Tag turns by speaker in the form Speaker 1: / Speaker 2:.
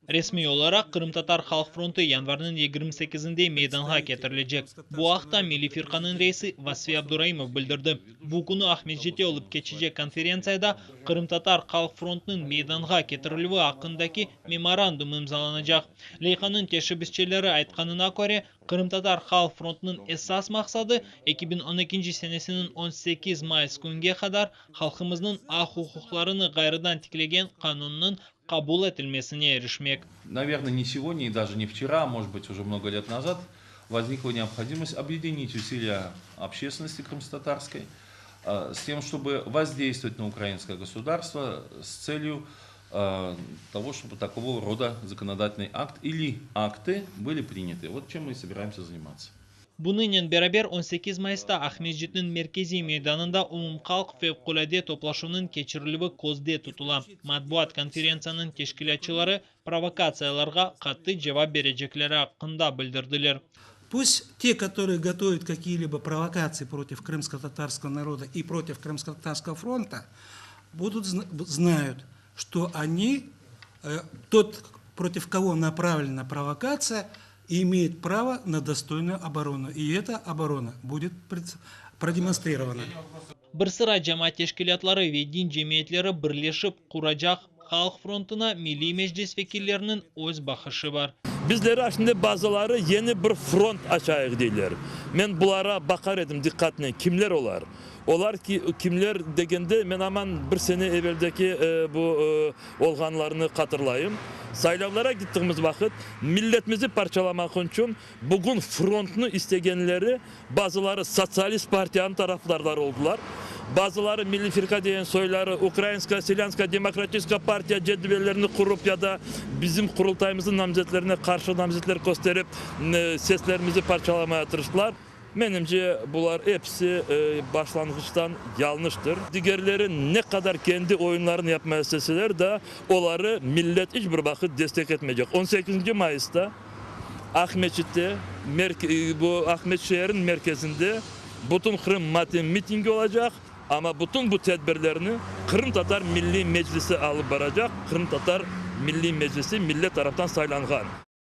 Speaker 1: Resmiy olaraq Qırımtatar halq frontı yanvarniñ 28-inde meydanğa ketirilecek. Bu aqta Milliy firqanıñ reisi Vasfi Abduraimov bildirdi. Bu künü Aqmescitte olıp keçecek konferentsiyada Qırımtatar halq frontınıñ meydanğa ketirilüvi aqqındaki memorandum imzalanacaq. Leyhanıñ teşebbüsçileri aytqanına köre, Qırımtatar halq frontınıñ esas maqsadı, 2012 senesiniñ 18 mayıs künge qadar halqımıznıñ aq-uquqlarını ğayrıdan tiklegen qanunnıñ qabul etilmesine irişmek.
Speaker 2: Наверное, не сегодня и даже не вчера, а может быть уже много лет назад, возникла необходимость объединить усилия общественности крымско-татарской с тем, чтобы воздействовать на украинское государство с целью того, чтобы такого рода законодательный акт или акты были приняты. Вот чем мы и собираемся заниматься.
Speaker 1: Bunıñnen beraber 18 mayısta Aqmescitniñ merkeziy meydanında umumhalq fevqulâde toplaşuvnıñ keçirilüvi közde tutula. Matbuat konferentsiyanıñ teşkilâtçıları provokatsiyalarğa qattı cevap berecekleri aqqında bildirdiler.
Speaker 3: Пусть те, которые готовят какие-либо провокации против крымско-татарского народа и против Крымско-Татарского фронта, будут знают, что они, тот, против кого направлена провокация, имеет право на достойную оборону. И эта оборона будет продемонстрирована.
Speaker 1: Bir sıra cemaat teşkilâtları ve din cemiyetleri birleşip quracaq Halq frontuna Milliy Meclis vekilleriniñ öz baqışı bar.
Speaker 4: Bizleri şimdi bazıları yeni bir front açayıq deyler. Men bulara baqar edim diqqatnen, kimler olar? Olar ki, kimler degende, men aman bir sene eveldeki bu olğanlarnı hatırlayım. Saylavlara gittiğimiz vaqıt milletimizni parçalamaq içün bugün frontnı istegenleri bazıları Sotsialist partiyanıñ tarafdarları oldılar. Bazıları Milliy Firqa degen soyları Ukrainskaya selânskaya demokratiçeskaya partiya cedvellerini qurup ya da bizim Qurultayımıznıñ namzetlerine qarşı namzetler kösterip seslerimizni parçalamaya tırıştılar. Menimce, bular episi başlanğıçtan yalnıştır. Digerleri ne qadar kendi oyunlarını yapmaya isteseler da, oları millet iç bir vaqıt destek etmeycek. 18 mayısta Aqmescitte, bu Aqmescit şeeriniñ merkezinde Bütünqırım matem mitingi olacaq, amma bütün bu tedbirlerni Qırımtatar Milliy Meclisi alıp baracaq, Qırımtatar Milliy Meclisi millet taraftan saylanğan.